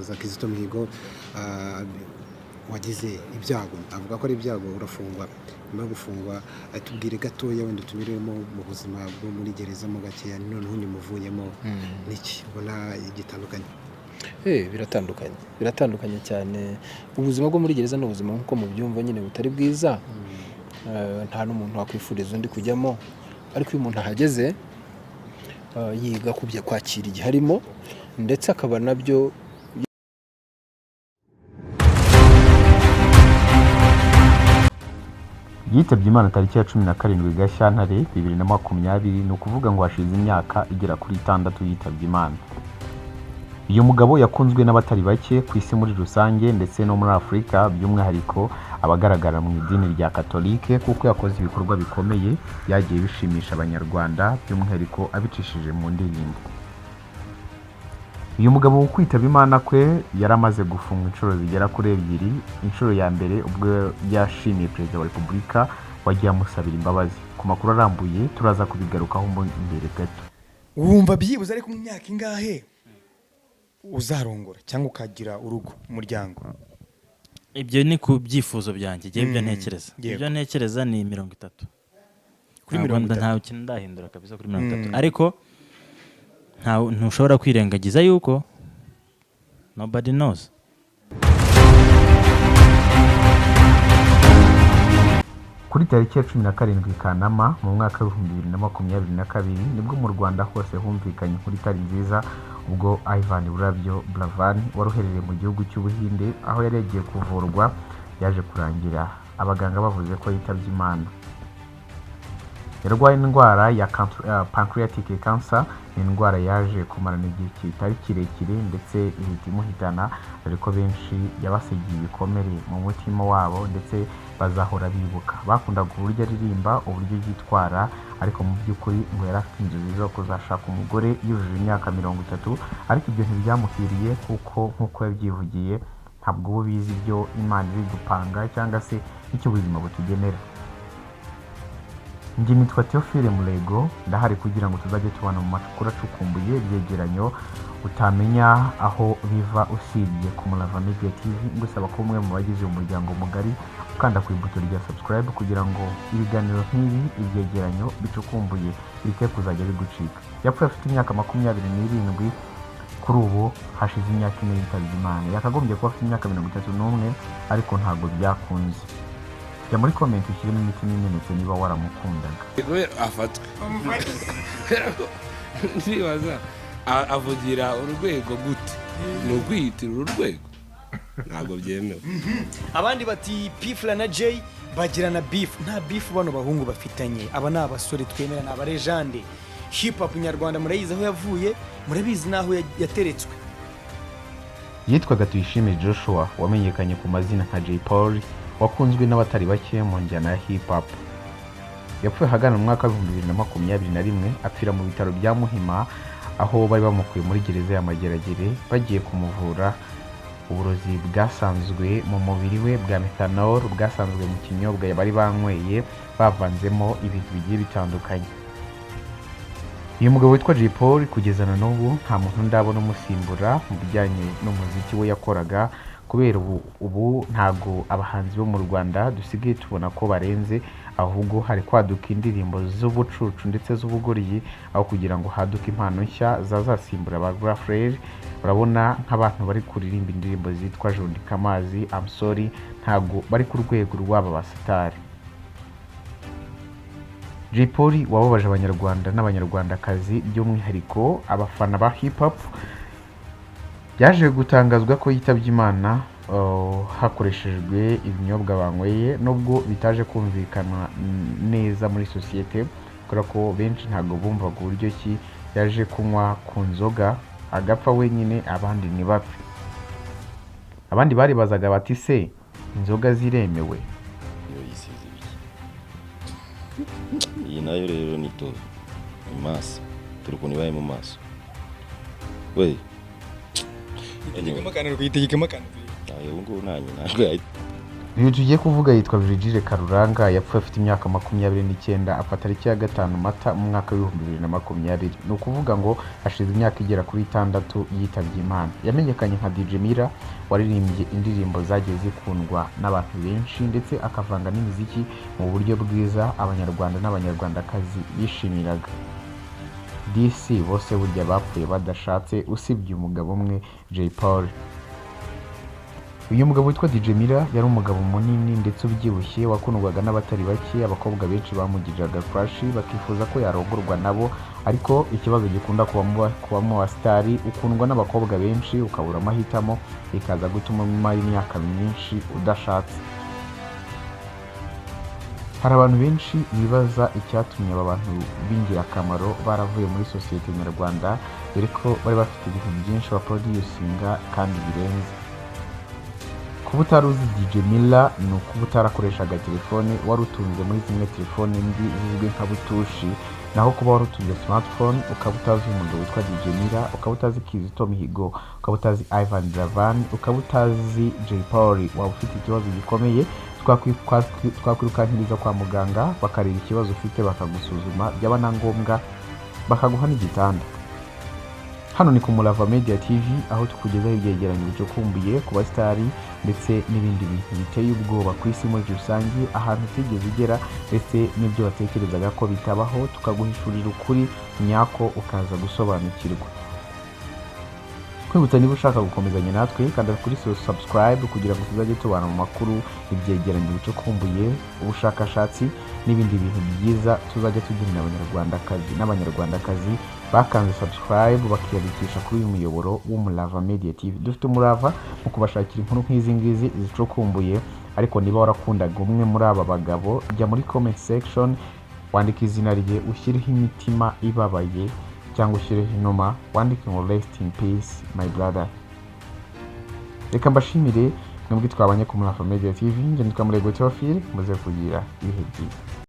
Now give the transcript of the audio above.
Umusaza Kizito Mihigo wagize ibyago, avuga ko ari ibyago, urafungwa. Nyuma yo gufungwa, tubwire gatoya wenda tunyuremo mu buzima bwo muri gereza mo gakeya, noneho nyuma uvuyemo niki ubona gitandukanye? Biratandukanye, biratandukanye cyane. Ubuzima bwo muri gereza ni ubuzima, nk'uko mubyumva nyine, butari bwiza. Nta n'umuntu wakwifuriza undi kujyamo, ariko iyo umuntu ahageze yiga kubya kwakira igihe arimo, ndetse akaba nabyo. Yitabye Imana tariki ya 17 Gashyantare 2020, ni ukuvuga ngo hashize imyaka igera kuri 6 yitabye Imana. Uyu mugabo yakunzwe n'abatari bake ku isi muri rusange ndetse no muri Afurika, by'umwihariko abagaragara mu idini rya Katolike, kuko yakoze ibikorwa bikomeye byagiye bishimisha Abanyarwanda, by'umwihariko abicishije mu ndirimbo. Uyu mugabo mu kwitaba Imana kwe yari amaze gufungwa inshuro zigera kuri ebyiri. Inshuro ya mbere ubwo yashimiye Perezida wa Repubulika wagiye amusabira imbabazi. Ku makuru arambuye turaza kubigarukaho mo imbere gato. Wumva byibuze ariko mu myaka ingahe uzarongora cyangwa ukagira urugo, umuryango? Ibyo ni ku byifuzo byanjye, igihe ibyo ntekereza. Ibyo ntekereza ni 30. Kuri Ntabwo 30? Nta kintu ndahindura kabisa kuri 30, ariko ntushobora kwirengagiza yuko nobody knows. Kuri tariki ya 17 Kanama mu mwaka w'2022 nibwo mu Rwanda hose humvikanye inkuru itari nziza, ubwo Ivan Burabyo Buravan wari uherereye mu gihugu cy'Ubuhinde aho yari yagiye kuvurwa yaje kurangira abaganga bavuze ko yitabye Imana. Yarwaye indwara ya pancreatic cancer, ni indwara yaje kumarana igihe kitari kirekire ndetse ihita imuhitana, dore ko benshi yabasigiye ibikomere mu mutima wabo ndetse bazahora bibuka. Bakundaga uburyo aririmba, uburyo yitwara, ariko mu by'ukuri ngo yari afite inzozi zo kuzashaka umugore yujuje imyaka 30, ariko ibyo ntibyamuhiriye kuko nk'uko yabyivugiye, ntabwo uba ubizi ibyo Imana iri gupanga cyangwa se icyo ubuzima butugenera. Njye nitwa Theophile Murego, ndahari kugira ngo tuzajye tubona mu makuru acukumbuye, ibyegeranyo utamenya aho biva usibye ku Murava Media TV. Ngusaba kuba umwe mu bagize uyu muryango mugari, ukanda ku ibuto rya subscribe kugira ngo ibiganiro nk'ibi, ibyegeranyo bicukumbuye bite kuzajya bigucika. Yapfuye afite imyaka 27, kuri ubu hashize imyaka 4 yitabye Imana. Yakagombye kuba afite imyaka 31, ariko ntabwo byakunze. Jya muri comment ushyiremo imitima imenetse niba waramukundaga. Kubera afatwe, ndibaza avugira urwego gute? Ni ukwiyitirira urwego, ntabwo byemewe. Abandi bati P Fla na Jay bagirana beef. Nta beef bano bahungu bafitanye. Aba ni abasore twemera, ni abalegend. Hip hop nyarwanda murayizi aho yavuye, murabizi n'aho yateretswe. Yitwaga Tuyishime Joshua wamenyekanye ku mazina nka Jay Polly, wakunzwe n'abatari bake mu njyana ya hip hop. Yapfuye ahagana mu mwaka w'2021, apfira mu bitaro bya Muhima aho bari bamukuye muri gereza ya Mageragere bagiye kumuvura. Uburozi bwasanzwe mu mubiri we bwa methanol bwasanzwe mu kinyobwa bari banyweye bavanzemo ibintu bigiye bitandukanye. Uyu mugabo witwa Jay Polly kugeza na n'ubu nta muntu ndabona umusimbura mu bijyanye n'umuziki we yakoraga, kubera ubu ntago abahanzi bo mu Rwanda dusigaye tubona ko barenze, ahubwo hari kwaduka indirimbo z'ubucucu ndetse z'ubugoryi aho kugira ngo haduke impano nshya zazasimbura ba Grafrere. Urabona nk'abantu bari kuririmba indirimbo zitwa Jundika Amazi, I'm Sorry, ntago bari ku rwego rw'aba basitari. Jay Polly wababaje Abanyarwanda n'Abanyarwandakazi, by'umwihariko abafana ba hip hop, byaje gutangazwa ko yitabye Imana hakoreshejwe ibinyobwa banyweye, nubwo bitaje kumvikana neza muri sosiyete, kubera ko benshi ntabwo bumvaga uburyo ki yaje kunywa ku nzoga agapfa wenyine abandi ntibapfe. Abandi baribazaga bati: "Se inzoga ziremewe?" Iyo yisize ibiki? Iyi nayo rero ni to ni maso, turi ukuntu ibaye mu maso we. Itegekamo akantu, itegekamo akantu. Ayo, ubu ngubu nta nyina ntabwo yahita. Uyu tugiye kuvuga yitwa Virgile Karuranga. Yapfuye afite imyaka 29, apfa tariki ya 5 Mata mu mwaka wa 2020. Ni ukuvuga ngo hashize imyaka igera kuri 6 yitabye Imana. Yamenyekanye nka DJ Miller, waririmbye indirimbo zagiye zikundwa n'abantu benshi, ndetse akavanga n'imiziki mu buryo bwiza Abanyarwanda n'Abanyarwandakazi bishimiraga. DC bose burya bapfuye badashatse, usibye umugabo umwe, Jay Polly. Uyu mugabo witwa DJ Miller yari umugabo munini ndetse ubyibushye, wakundwaga n'abatari bake. Abakobwa benshi bamugiriraga crush, bakifuza ko yarongorwa nabo. Ariko ikibazo gikunda kuba mu basitari, ukundwa n'abakobwa benshi ukabura amahitamo, bikaza gutuma nyuma y'imyaka myinshi udashatse. Hari abantu benshi bibaza icyatumye aba bantu b'ingirakamaro baravuye muri sosiyete nyarwanda, dore ko bari bafite ibintu byinshi baproducinga kandi birenze. Kuba utari uzi DJ Miller ni ukuba utarakoreshaga telefone, wari utunze muri zimwe telefone mbi zizwi nka butushi. Naho kuba wari utunze smartphone ukaba utazi umugabo witwa DJ Miller, ukaba utazi Kizito Mihigo, ukaba utazi Ivan Buravan, ukaba utazi Jay Polly, waba ufite ikibazo gikomeye. Twakwirukankiriza kwa muganga, bakareba ikibazo ufite, bakagusuzuma, byaba na ngombwa bakaguha n'igitanda. Hano ni ku Murava Media TV, aho tukugezaho ibyegeranyo bicukumbuye ku basitari ndetse n'ibindi bintu biteye ubwoba ku isi muri rusange, ahantu utigeze ugera ndetse n'ibyo watekerezaga ko bitabaho, tukaguhishurira ukuri nyako ukaza gusobanukirwa. Kwibutsa, niba ushaka gukomezanya natwe, kanda kuri subscribe kugira ngo tuzajye tubana mu makuru, ibyegeranyo bicukumbuye, ubushakashatsi n'ibindi bintu byiza tuzajya tugenera Abanyarwandakazi n'Abanyarwandakazi bakanze subscribe, bakiyandikisha kuri uyu muyoboro w'Umurava Media TV. Dufite umurava mu kubashakira inkuru nk'izi ngizi zicukumbuye. Ariko niba warakundaga umwe muri aba bagabo, jya muri comment section, wandike izina rye, ushyireho imitima ibabaye cyangwa ushyireho inuma, wandike ngo "Rest in peace, my brother." Reka mbashimire mwebwe twabanye ku Murava Media TV. Njye nitwa Murego Theophile. Muze kugira ibihe byiza.